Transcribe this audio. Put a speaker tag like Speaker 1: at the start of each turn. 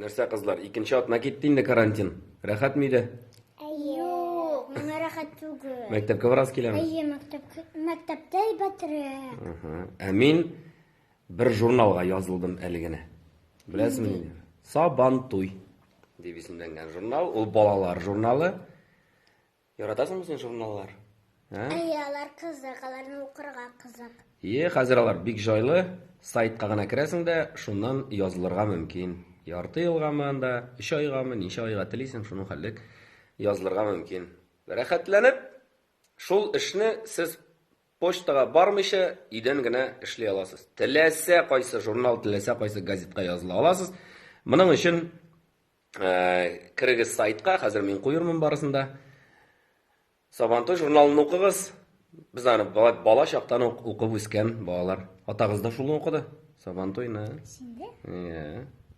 Speaker 1: Нәрсә, кызлар, икенче атна китте инде карантин. Рәхәт миде?
Speaker 2: Юк, миңа рәхәт түгел.
Speaker 1: Мәктәпкә барасы киләме?
Speaker 2: Әйе, мәктәпкә, мәктәптә әйбәтрәк.
Speaker 1: Аһа. Ә мин бер журналга язылдым әле генә. Беләсеңме нинди? Сабантуй дип исемләнгән журнал. Ул балалар журналы. Яратасыңмы син журналлар?
Speaker 2: Ә? Әйе, алар кызык, аларны укырга кызык.
Speaker 1: Ие, хәзер алар бик җайлы. Сайтка гына керәсең дә, шуннан язылырга мөмкин. Ярты елгамы анда, өч айгамы, ничә айга телисең, шуның хәллек язылырга мөмкин. Рәхәтләнеп, шул эшне сез почтага бармыйча өйдән генә эшли аласыз. Теләсә кайсы журнал, теләсә кайсы газетка языла аласыз. Моның өчен Керегез сайтка, хәзер мин куермын барысын да. Сабантуй журналын укыгыз. Без аны бала чактан ук укып үскән балалар. Атагыз да шуны укыды. Сабантуйны.
Speaker 2: Син дә?
Speaker 1: Иә.